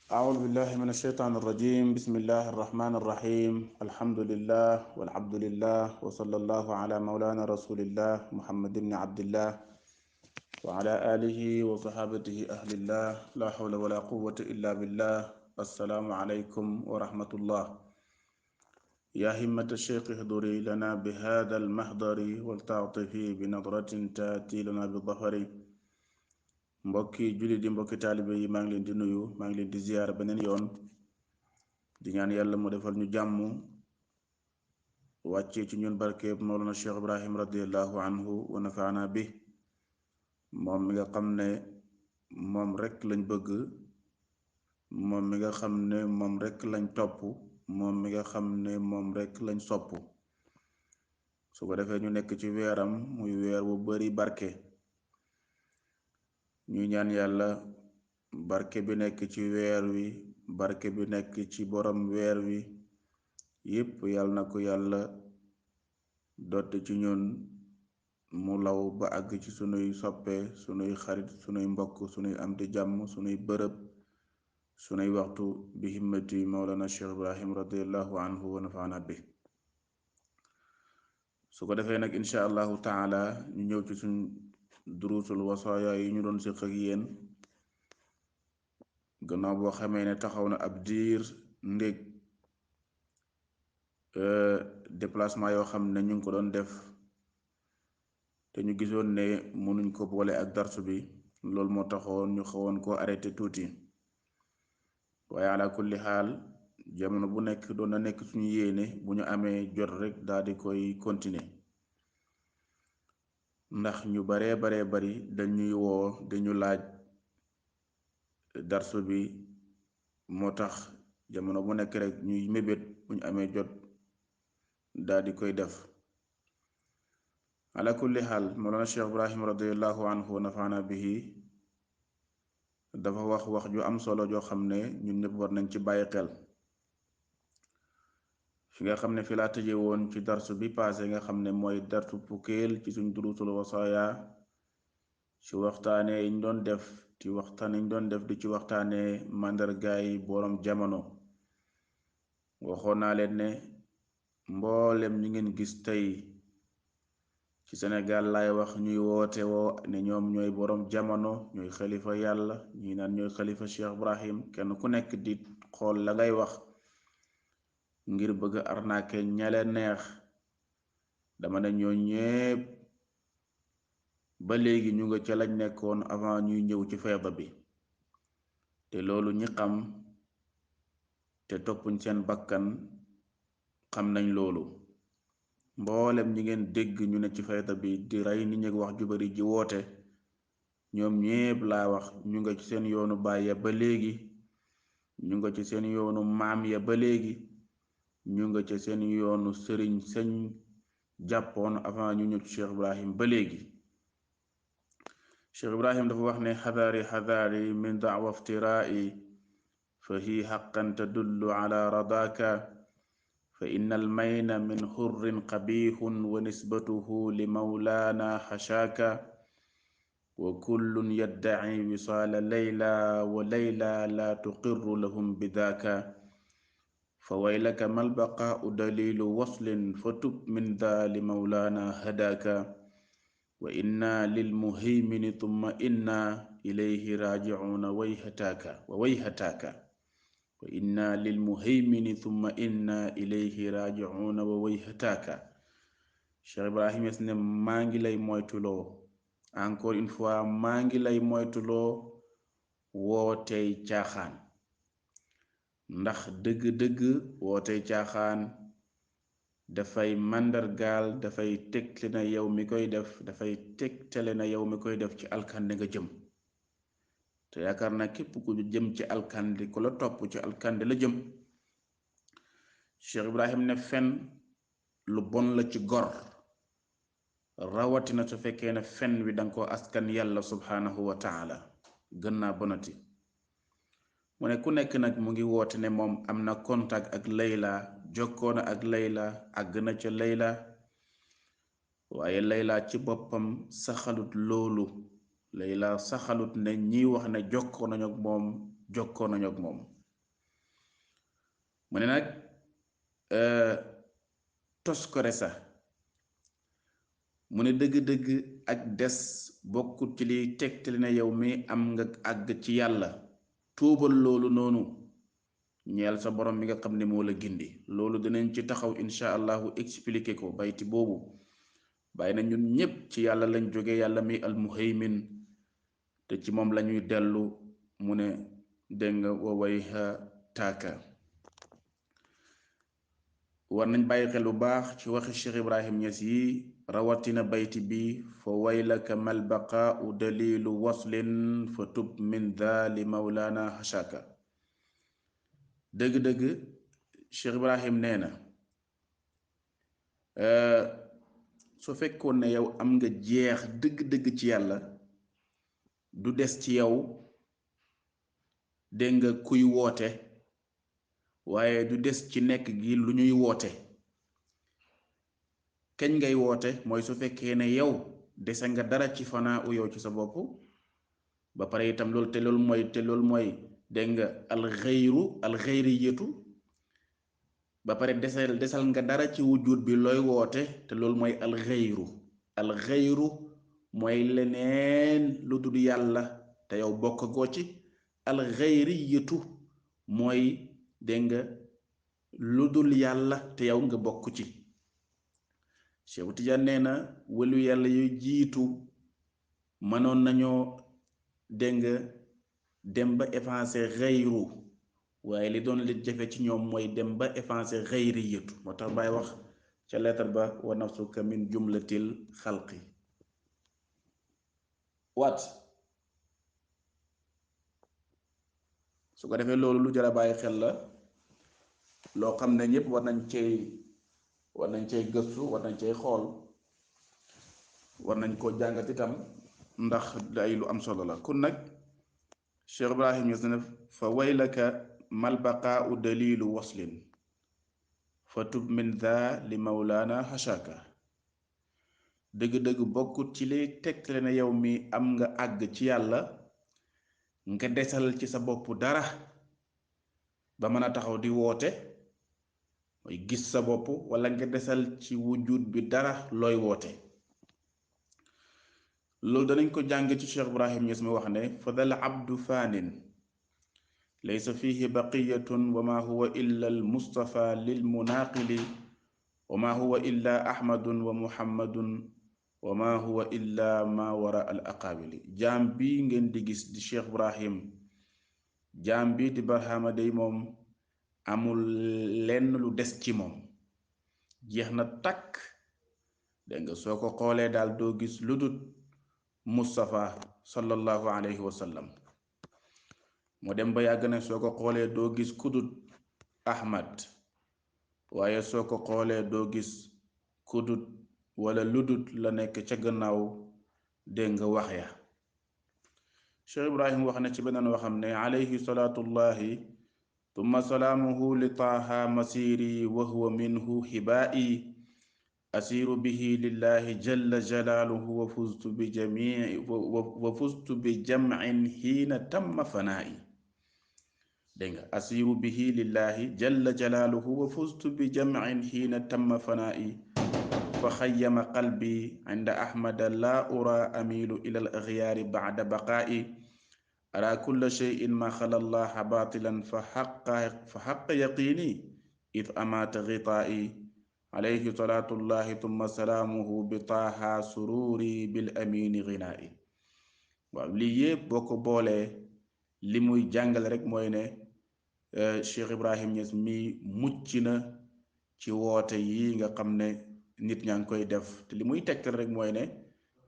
أعوذ بالله من الشيطان الرجيم. بسم الله الرحمن الرحيم. الحمد لله والعبد لله وصلى الله على مولانا رسول الله محمد بن عبد الله وعلى آله وصحابته أهل الله. لا حول ولا قوة إلا بالله. السلام عليكم ورحمة الله. يا همة الشيخ اهضري لنا بهذا المحضر ولتعطفي بنظرة تأتي لنا بالظفر. mbokki jullit yi mbokki taalibe yi maa ngi leen di nuyu, maa ngi leen di ziyaara beneen yoon di ñaan yàlla mu defal ñu jàmm wàccee ci ñun barkeeb Mawlana Cheikh Ibrahim radiallahu anhu wa nafaana bi. moom mi nga xam ne moom rekk lañ bëgg, moom mi nga xam ne moom rekk lañ topp, moom mi nga xam ne moom rekk lañ sopp. su ko defee ñu nekk ci weeram muy weer wu bari barke. ñu ñaan yàlla barke bi nekk ci weer wi, barke bi nekk ci borom weer wi yépp yàlla na ko yàlla dotti ci ñun, mu law ba àgg ci sunuy soppe, sunuy xarit, sunuy mbokk, sunuy am di jàmm, sunuy bërëb, sunuy waxtu bi himmati mawlana Cheikh Ibrahim radiallahu anhu wa nafaana bi. su ko defee nag insha allahu taala ñu ñëw ci suñ durusul wasaaya yi ñu doon séq ak yéen gannaaw boo xamee ne taxaw na ab diir ndég déplacement yoo xam ne ñu ngi ko doon def te ñu gisoon ne mënuñ ko boole ak darsu bi. loolu moo taxoon ñu xawoon koo arrêté tuuti, waaye ala kulli xaal jamono bu nekk doon na nekk suñu yéene bu ñu amee jot rek daal di koy continuer, ndax ñu baree bari dañuy woo dañu laaj darsu bi. moo tax jamono bu nekk rek ñuy mébét bu ñu amee jot daal di koy def. ala kulli xaal Mawlana Cheikh Ibrahim radiallahu anhu wa nafaana bihi dafa wax ju am solo joo xam ne ñun ñëpp war nañ ci bàyyi xel. fi nga xam ne fi laa tëje woon ci darsu bi paase nga xam ne mooy darsu fukkeel ci suñ durusul wasaaya, ci waxtaane yiñ doon def di ci waxtaane màndargaay boroom jamono. waxoon naa leen ne mboolem ñi ngeen gis tey ci Sénégal laay wax ñuy woote woo ne ñoom ñooy boroom jamono, ñooy xalifa yàlla, ñi naan ñooy xalifa Cheikh Ibrahim, kenn ku nekk di xool la ngay wax ngir bëgg arnaake ñale neex. dama ne ñoo ñépp ba léegi ñu nga ca lañ nekkoon avant ñuy ñëw ci feeba bi, te loolu ñi xam te toppuñ seen bakkan xam nañ loolu. mboolem ñi ngeen dégg ñu ne ci feeta bi di rey nit ñi wax ju bari ji woote, ñoom ñépp laa wax ñu nga ci seen yoonu baay ya ba léegi, ñu nga ci seen yoonu maam ya ba léegi, ñu nga ci seen yoonu sëriñ sëñ jàppoon avant ñu ñëw ci Cheikh Ibrahim ba léegi. Cheikh Ibrahim dafa wax ne xadaari min da'wa iftiraa'i fa hi haqqan tadullu ala radaka fa inna almayna min hurrin qabihun wa nisbatuhu li mawlana xashaaka wa kullun yaddaci wisaala layla wa layla la tuqirru lahum bidaka fa waylaka mal baqaa'u dalilu waslin fa tub min daa li mawlana hadaaka wa inna lil muhaymini tumma inna ilayhi raaji'uuna wayhataaka wa inna lil muhaymini tumma inna ilayhi raaji'uuna wa wayhataaka. Cheikh Ibrahim es ne maa ngi lay moytuloo, encore une fois maa ngi lay moytuloo wootey caaxaan, ndax dëgg-dëgg wootey caaxaan dafay màndargaal, dafay tegtale na yow mi koy def, dafay tegtale na yow mi koy def ci alkande nga jëm. te yaakaar naa képp ku jëm ci alkande, ku la topp ci alkande la jëm. Cheikh Ibrahim ne fen lu bon la ci gor, rawatina su fekkee ne fen wi danga ko askan yàlla subhanahu wa taala, gën naa bonati. mu ne ku nekk nag mu ngi woote ne moom am na contact ak Layla, jokkoona ak Layla, àgg na ca Layla, waaye Layla ci boppam saxalut loolu. Layla saxalut ne ñiy wax ne jokkoo nañu ak moom mu ne nag toskore sa mu ne dëgg-dëgg ak des bokkut ci liy tegtali na yow mi am nga àgg ci yàlla. tuubal loolu noonu ñeel sa borom mi nga xam ne moo la gindi. loolu dinañ ci taxaw insha allahu expliquer ko bayti boobu. bàyyi na ñun ñépp ci yàlla lañ jóge, yàlla mi almuhaymin, te ci moom lañuy dellu. mu ne dégg nga wa wayha taaka. war nañ bàyyi xel bu baax ci waxi Cheikh Ibrahim Niass yi, rawatina bayti bi fa waylaka mal baqaau dalilu waslin fa tub min dha li mawlana hashaka. dëgg-dëgg Cheikh Ibrahim nee na su fekkoon ne yow am nga jeex dëgg-dëgg ci yàlla, du des ci yow dégg nga kuy woote, waaye du des ci nekk gi lu ñuy woote. kañ ngay woote mooy su fekkee ne yow dese nga dara ci fanaa u yow ci sa bopp, ba pare itam loolu te loolu mooy dégg nga alxayriyatu, ba pare desal nga dara ci wujud bi looy woote, te loolu mooy alxayru mooy leneen lu dul yàlla te yow bokk goo ci. alxayriyatu mooy dégg nga lu dul yàlla te yow nga bokk ci. Cheikh Tidiane nee na wëlu yàlla yu jiitu mënoon nañoo dégg nga dem ba effacer xayru, waaye li doon li jafe ci ñoom mooy dem ba effacer xayriyatu. moo tax Baay wax ca lettre ba wa nafsuka min jumlatil xalqi. waat su ko defee loolu lu jar a bàyyi xel la, loo xam ne ñëpp war nañ cey gëstu, war nañ cey xool, war nañ koo jàngat itam, ndax day lu am solo la. kon nag Cheikh Ibrahim Niass ne fa waylaka mal baqaau dalilu waslin fa tub min dha li mawlana hashaka. dëgg-dëgg bokkut ci liy tegtale ne yow mi am nga àgg ci yàlla nga desal ci sa bopp dara ba mën a taxaw di woote, mooy gis sa bopp, wala nga desal ci wujud bi dara looy woote. loolu danañ ko jàng ci Cheikh Ibrahim Niass mi wax ne fa dal abdu fanin laysa fihi baqiyatun wa ma huwa illa al mustafa lil munaqili wa ma huwa illa ahmadun wa muhammadun wa ma huwa illa ma wara al aqabili. jaam bi ngeen di gis di Cheikh Ibrahim, jaam bi di barhama day moom amul lenn lu des ci moom, jeex na takk. dégg nga soo ko xoolee daal doo gis lu dul Mustafa sallallahu alayhi wa sallam. mu dem ba yàgg na soo ko xoolee doo gis kudut Ahmad, waaye soo ko xoolee doo gis kudut wala ludut la nekk ca gannaaw dégg nga wax ya. Cheikh Ibrahim wax na ci beneen waxam ne alayhi salaatullahi tumma salaamuhu li taaha masiri wa huwa minhu hibaa'i asiru bihi lillahi jalla jalaaluhu wa fustu bi jam'in hiina tamma fanaa'i. dégg nga asiru bihi lillahi jalla jalaaluhu wa fustu bi jam'in hiina tamma fanaa'i fa xayyama qalbi inda ahmada laa ura amilu ila al axyaari ba'da baqaa'i ara kulla shay'in ma xala allaha baatilan fa xaqqa yaqiini id amaata ghitaa'i alayhi salaatullahi tumma salaamuhu bi taaha sururi bil amini ghinaai. waaw lii yépp boo ko boolee li muy jàngale rek mooy ne Cheikh Ibrahim Niass mi mucc na ci woote yi nga xam ne nit ñaa ngi koy def. te li muy tegtal rek mooy ne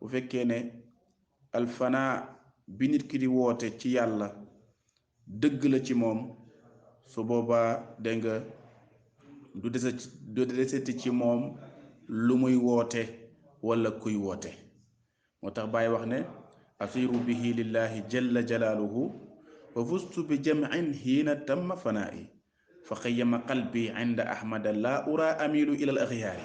bu fekkee ne alfana bi nit ki di woote ci yàlla dëgg la ci moom, su boobaa dégg nga du deseti ci moom lu muy woote wala kuy woote. moo tax Baay wax ne asiru bihi lillahi jalla jalaaluhu wa fustu bi jam'in hiina tamma fanaa'i fa xayyama qalbi inda ahmada laa ura amilu ila al axyaari.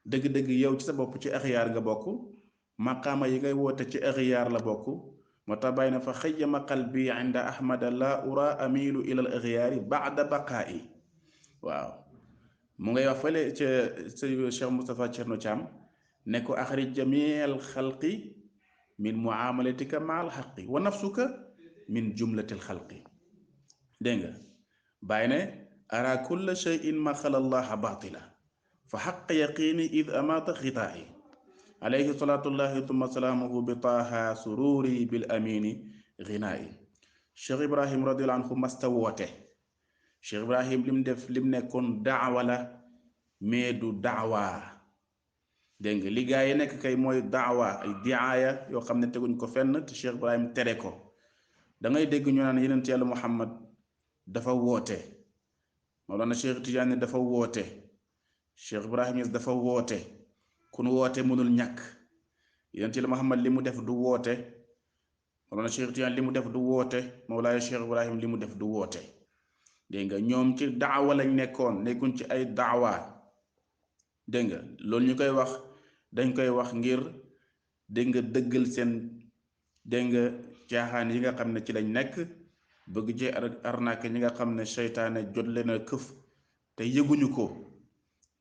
dëgg-dëgg yow ci sa bopp ci axyaar nga bokk, maqaama yi ngay woote ci axyaar la bokk. moo tax Baay na fa xayyama qalbi inda ahmada laa ura amilu ila al axyaari ba'da baqaa'i. waaw mu ngay wax fële ca Cheikh Moustapha Thierno Thiam ne ko axrij jamiil xalqi min muamalatika maal xaqi wa nafsuka min jumlatil xalqi. dégg nga bàyyi ne ara kulla cheyin ma xala allaha batila fa xaq yaqini id amaata xitaayi alayhi salatullahi tuma salaamuhu bi taaha sururi bil amini ginaayi. Cheikh Ibrahim radiallahu anhu masta woote. Cheikh Ibrahim lim nekkoon daawa la mais du daawa. dégg nga li gaa yi nekk kay mooy daawa ay diaaya yoo xam ne teguñ ko fenn te Cheikh Ibrahim tere ko. da ngay dégg ñu naan yenent yàlla Muhammad dafa woote, Mawlana Cheikh Tidiane dafa woote, Cheikh Ibrahim Niass dafa woote. kun woote mënul ñàkk. yenent yàlla Muhammad li mu def du woote, Mawlana Cheikh Tidiane li mu def du woote, Mawlana Cheikh Ibrahim li mu def du woote. dégg nga ñoom ci daawa lañ nekkuñ ci ay daawa. dégg nga loolu ñu koy wax dañ koy wax ngir dégg nga dëggal seen dégg nga caaxaan yi nga xam ne ci lañ nekk, bëgg ci arnaque ñi nga xam ne seytaane jot leen a këf te yëguñu ko.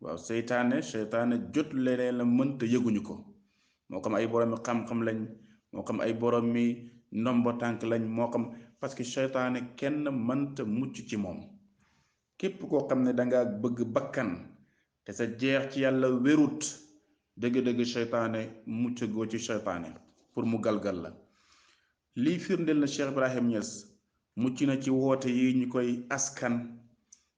waaw seytaane jot leen a mën te yëguñu ko. moo xam ay borom mi xam-xam lañ, moo xam ay borom mi ndombo tànk lañ, moo xam parce que seytaane kenn mënta mucc ci moom. képp koo xam ne danga bëgg bakkan te sa jeex ci yàlla wérut, dëgg-dëgg seytaane mucc goo ci seytaane pour mu galgal la. lii firndeel na Cheikh Ibrahim Niass mucc na ci woote yi ñu koy askan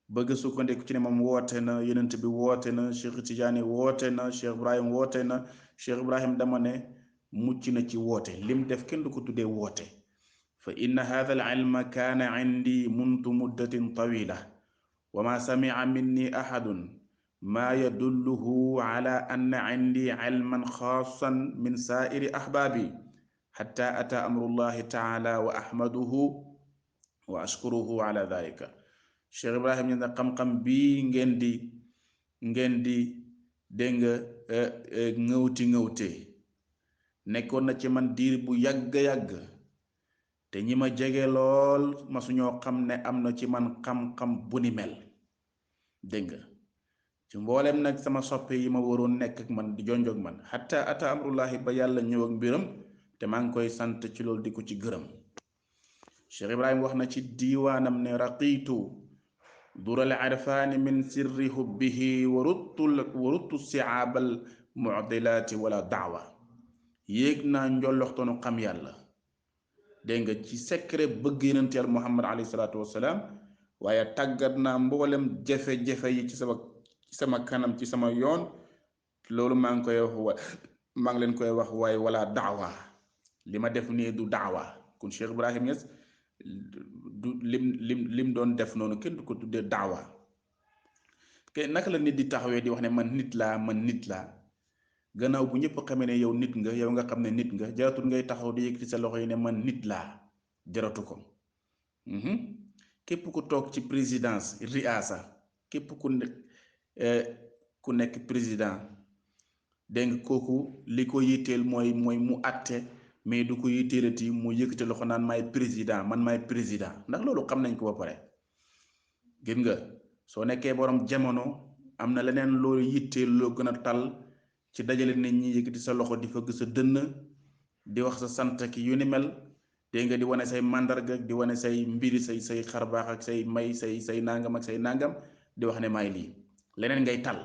bëgg sukkandiku ci ne moom woote na, yonent bi woote na, Cheikh Tidiane woote na, Cheikh Ibrahim woote na. Cheikh Ibrahim dama ne mucc na ci woote. lim def kenn du ko tuddee woote. fa inna hadha al ilma kaana indi mundu muddatin tawila wa ma samia minni ahadun ma yadulluhu ala anna indi ilman xaasan min saairi ahbaabi xatta ata amrullahi taala wa ahmaduhu wa ashkuruhu ala dalika. Cheikh Ibrahim ñu ne xam-xam bii ngeen di dégg nga ngëwte nekkoon na ci man diir bu yàgg-yàgg, te ñi ma jege lool ma suñoo xam ne am na ci man xam-xam bu ni mel. dégg nga ci mboolem nag sama soppe yi ma waroon nekk ak man di jonjog man xatta ata amrullahi ba yàlla ñëw ak mbiram, te maa ngi koy sant ci loolu di ko ci gërëm. Cheikh Ibrahim wax na ci diiwaanam ne raqiitu dural arfaani min sirri hubbihi waruttu siaabal mudilaati wala daawa. yéeg naa njolloxtanu xam yàlla, dégg nga ci secret bëgg yonent Yàlla Muhammad alayhi salaatu wassalaam, waaye tàggat naa mboolem jafe-jafe yi ci sama kanam ci sama yoon. loolu maa ngi leen koy wax waaye wala daawa. li ma def nii du daawa. kon Cheikh Ibrahim Niass du lim doon def noonu kenn du ko tuddee daawa. naka la nit di taxawee di wax ne man nit laa gannaaw bu ñëpp xamee ne yow nit nga, yow nga xam ne nit nga, jaratul ngay taxaw di yëkkati sa loxo yi ne man nit laa, jaratu ko. képp ku toog ci présidence riasa, képp ku nekk président, dégg nga kooku li ko yitteel mooy mu àtte, mais du ko yitteelati mu yëkkati loxo naan maay président, man maay président, ndax loolu xam nañ ko ba pare. gis nga soo nekkee borom jamono am na leneen loolu yitteel loo gën a tal ci dajale nit ñi, yëkkati sa loxo di fëgg sa dënn di wax sa sant ki yu ni mel, dégg nga di wane say màndarga, di wane say mbiri say xarbaax ak say may say nangam ak say nangam, di wax ne maay lii. leneen ngay tal.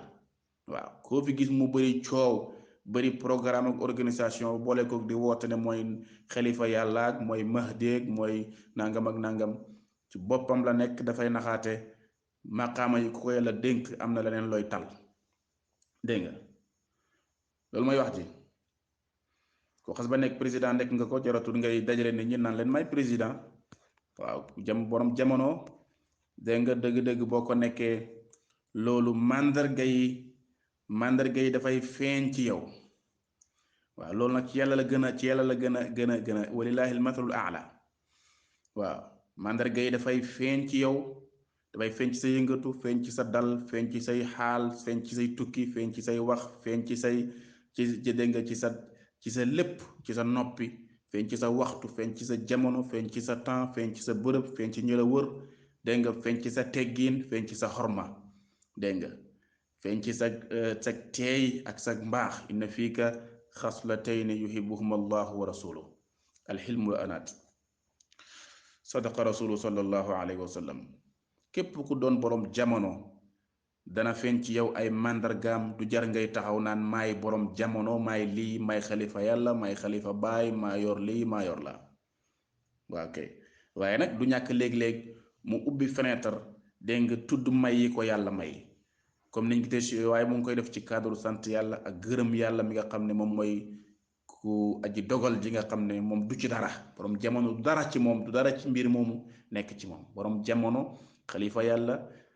waaw koo fi gis mu bëri coow, bëri programme ak organisation boole ko di woote ne mooy xalifa yàlla ak mooy mahdi ak mooy nangam ak nangam, ci boppam la nekk, dafay naxaate. maqaama yi ku ko yàlla dénk am na leneen looy tal. dégg nga loolu mooy wax ji. ko xas ba nekk président nekk nga ko, jaratul ngay dajale nit ñi naan leen may président. waaw borom jamono, dégg nga dëgg-dëgg boo ko nekkee, loolu màndarga yi dafay feeñ ci yow. waaw loolu nag ci yàlla la gën a walillahi almathalul aala. waaw màndarga yi dafay feeñ ci yow, dafay feeñ ci sa yëngatu, feeñ ci sa dal, feeñ ci say xaal, feeñ ci say tukki, feeñ ci say wax, feeñ ci dégg nga ci sa lépp, ci sa noppi, feeñ ci sa waxtu, feeñ ci sa jamono, feeñ ci sa temps, feeñ ci sa bërëb, feeñ ci ñi la wër, dégg nga feeñ ci sa teggiin, feeñ ci sa xorma. dégg nga feeñ ci sag teey ak sag mbaax inna fiika xaslatayni yuhibuhuma allahu wa rasuluhu alxilmu wa anaat sadaqa rasulu sallallahu alayhi wa sallam képp ku doon boroom jamono dana feeñ ci yow ay màndargaam du jar ngay taxaw naan maay boroom jamono maay lii maay xalifa yàlla maay xalifa baay maa yor lii maa yor la waaw kay waaye nag du ñàkk léeg-léeg mu ubbi fenêtre dégg nga tudd may yi ko yàlla may comme niñ ko si waaye mu ngi koy def ci cadre sant yàlla ak gërëm yàlla mi nga xam ne moom mooy ku aji dogal ji nga xam ne moom du ci dara borom jamono du dara ci moom du dara ci mbir moomu nekk ci moom borom jamono xalifa yàlla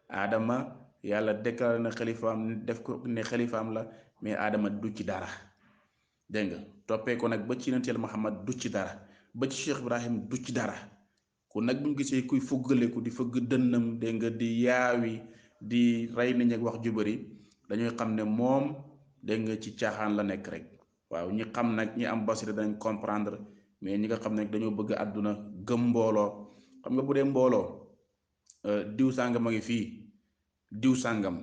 aadama yàlla déclaré na xalifaam def ko ne xalifaam la mais aadama du ci dara dégg nga toppee ko nag ba ci yonent Yàlla Muhammad du ci dara ba ci Cheikh Ibrahim du ci dara ku nag bu ñu gisee kuy fuggaleku di fëgg dënnam dégg nga di yaawi di rey nañ ak wax ju bari dañuy xam ne moom dégg nga ci caaxaan la nekk rek waaw ñi xam nag ñi am basira dañ comprendre mais ñi nga xam ne dañoo bëgg àdduna gëm mbooloo xam nga bu dee mbooloo diw sàngam a ngi fii diw sàngam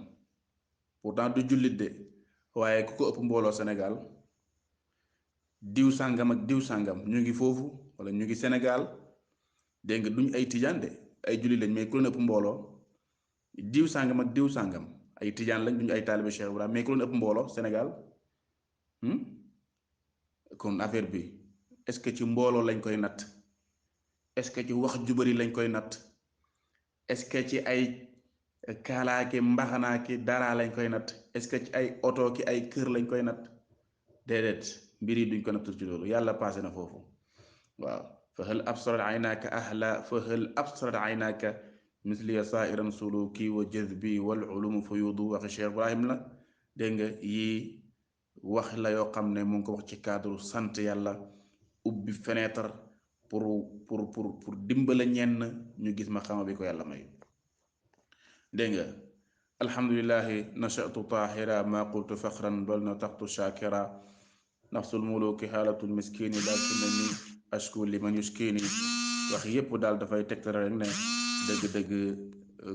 pourtant du jullit de waaye ku ko ëpp mbooloo Sénégal diw sàngam ak diw sàngam ñu ngi foofu wala ñu ngi Sénégal dégg nga duñ ay tijaan de ay jullit lañ mais ku leen ëpp mbooloo diw sàngam ak diw sàngam ay tijaan lañ duñu ay taalibe Cheikh Ibrahima mais ku leen ëpp mbooloo Sénégal kon affaire bi est-ce que ci mbooloo lañ koy natt est-ce que ci wax ju bari lañ koy natt est-ce que ci ay kaalaaki mbaxanaaki dara lañ koy natt est-ce que ci ay oto ki ay kër lañ koy natt déedéet mbir yi duñ ko natt ci loolu yàlla passé na foofu waaw fa hal absarat aynaaka ahla fa hal absarat aynaaka misliya sairan suluki wa jazbi wal ulumu fuyudu waxi Cheikh Ibrahim la dégg nga yii wax la yoo xam ne mu ngi ko wax ci cadre sant yàlla ubbi fenêtre pour dimbala ñenn ñu gis ma xama bi ko yàlla may dégg nga alhamdulillahi nachatu tahira ma qultu faxran bal nataqtu shakira nafsul muluki xaalatul miskini lakinani ashku liman yuskini wax yépp daal dafay tegtale rek ne dëgg-dëgg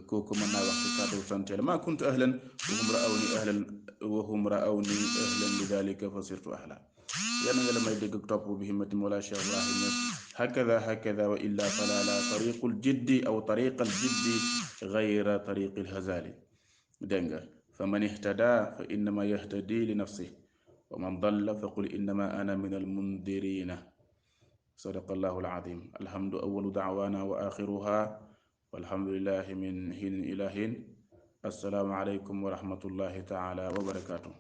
kooku mën naa wax ci cadre sant yàlla ma kuntu ahlan wahum raawni ahlan lidalika fa sirtu ahla yàlla nga damay dégg topp bi himmati mola Cheikh Ibrahim Niass hakada wa illa fala la tariqul jiddi aw tariqal jiddi gayra tariqil hazali dégg nga fa man ihtada fa innama yahtadi li nafsi wa man dalla fa qul innama ana min almundirina sadaqa allahu alazim alhamdu awalu daawana wa axiruha walhamdulillahi min hin ila hin assalaamu aleykum wa rahmatullahi taala wa barakatuh